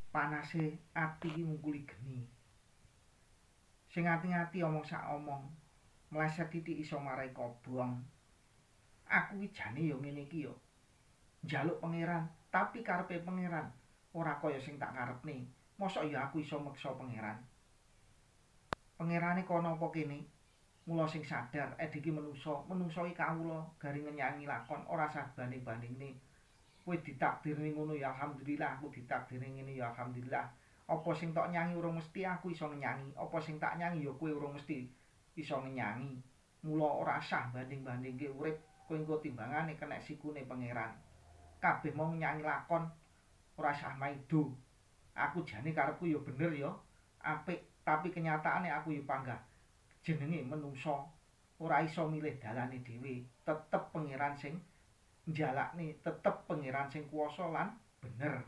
Panase ati iki ngungkuli geni. Sing ati-ati omong sak omong, mleset titik iso marai kobong. Aku iki jane ya ngene iki ya. Njaluk pangeran, tapi karepe pangeran ora kaya sing tak karepne. Mosok ya aku iso meksa pangeran. Pangerane kono apa kene? Mula sing sadar ediki menungso, menungso iki kawula gari ngenyangi lakon ora sah banding-bandingne. Kowe ditakdirne ngono ya alhamdulillah, aku ditakdirne ngene ya alhamdulillah. Apa sing tok nyangi urung mesti aku iso ngenyangi, apa sing tak nyangi ya kowe urung mesti iso ngenyangi. Mula ora sah banding-bandingke urip, kowe engko timbangane kenek sikune pangeran. Kabeh mau nyanyi lakon ora sah maido. Aku jane karepku ya bener ya, apik, tapi kenyataane aku ya panggah jenenge menungso ora iso milih dalane dhewe, tetep pangeran sing njalakne, tetep pangeran sing kuwasa lan bener.